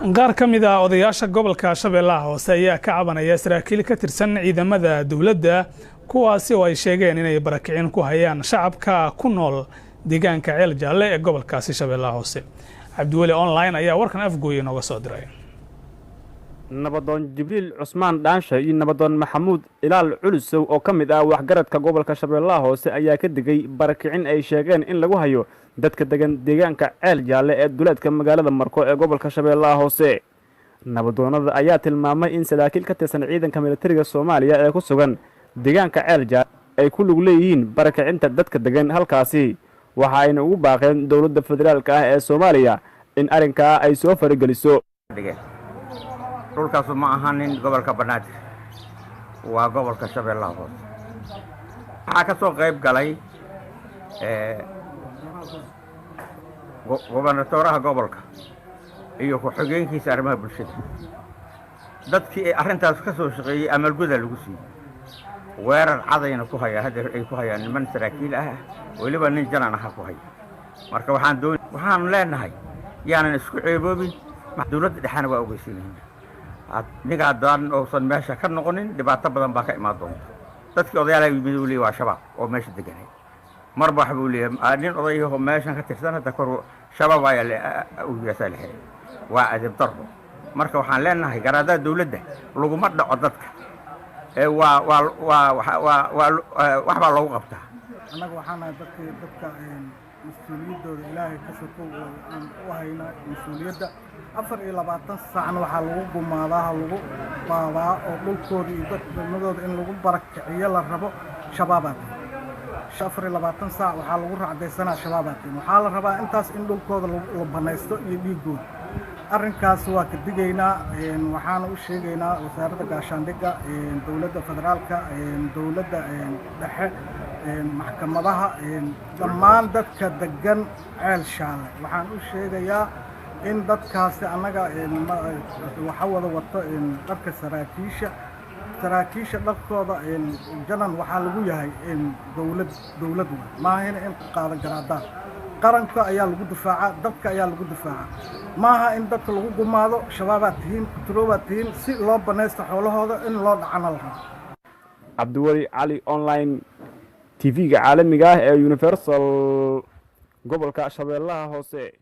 Qaar ka mid ah odayaasha gobolka Shabeellaha Hoose ayaa ka cabanaya saraakiil ka tirsan ciidamada dowladda, kuwaasi oo ay sheegeen inay barakicin ku hayaan shacabka ku nool deegaanka Ceel Jaalle ee gobolkaasi Shabeellaha Hoose. Cabdiweli Online ayaa warkan Afgooye inooga soo diray. Nabadoon Jibriil Cusmaan Dhaansha iyo Nabadoon Maxamuud Ilaal Culusow oo ka mid ah waxgaradka gobolka Shabeellaha Hoose ayaa ka digay barakicin ay sheegeen in lagu hayo dadka degan deegaanka Ceel Jaalle ee duleedka magaalada Marko ee gobolka Shabeellaha Hoose. Nabadoonada ayaa tilmaamay in saraakiil ka tirsan ciidanka militariga Soomaaliya ee ku sugan deegaanka Ceel Jaalle ay ku lug leeyihiin barakicinta dadka degan halkaasi. Waxa ayna ugu baaqeen dowladda federaalka ah ee Soomaaliya in arrinkaa ay soo farageliso. Dhulkaasu ma ahanin gobolka Banaadir, waa gobolka Shabeellaha Hoose. Waxaa ka soo qayb galay gobernatoraha gobolka iyo ku-xigeenkiisa arrimaha bulshada. Dadkii arrintaas ka soo shaqeeyey amalguda lagu siiyey. Weerar cadayna ku hayaa hadda ay ku hayaan niman saraakiil ah, weliba nin janan aha ku haya. Marka waxaan doon waxaanu leenahay, yaanan isku ceeboobin. Dowladda dhexena waa ogeysiinayna, ninka haddaan uusan meesha ka noqonin, dhibaato badan baa ka imaan doonta. Dadkii odayaalaha yimid uu leeyahy waa Shabaab oo meesha deganay. Marba waxa buu leeyahay nin odayaho meeshan ka tirsan hadda kor Shabaab ayaa uu yidhahsaa la xiray. Waa adib darro. Marka waxaan leenahay, garaadaha dowladda laguma dhaco dadka ee waa wax baa loogu qabtaa. Annaga waxaan nahay dadkii dadka mas-uuliyaddooda Ilaahay ka sokow oo aan u hayna mas-uuliyadda. 24 saacna waxaa lagu gumaadaa, lagu baadaa oo dhulkooda iyo dadnimadooda in lagu barakiciyo la rabo Shabaabaa tihin. 24 saac waxaa lagu racdaysanaa Shabaabaa tihin. Waxaa la rabaa intaas in dhulkooda la banaysto iyo dhiiggooda. Arrinkaas waa ka digaynaa. Waxaana u sheegaynaa Wasaaradda Gaashaandhigga, dowladda federaalka, dowladda dhexe, maxkamadaha, dhammaan dadka degan Ceel Shaale. Waxaan u sheegayaa in dadkaasi annaga waxa wada wato dharka saraakiisha. Saraakiisha dharkooda janan waxaa lagu yahay dowlad, dowlad waay, maahina in qaada garaadaan. Qaranka ayaa lagu difaacaa, dadka ayaa lagu difaacaa, maaha in dadka lagu gumaado Shabaabaad tihiin, kuturoobaad tihiin, si loo banaysto xoolahooda in loo dhacana la rabo. Cabdiweli Cali Online, TV-ga caalamiga ah ee Universal, gobolka Shabeellaha Hoose.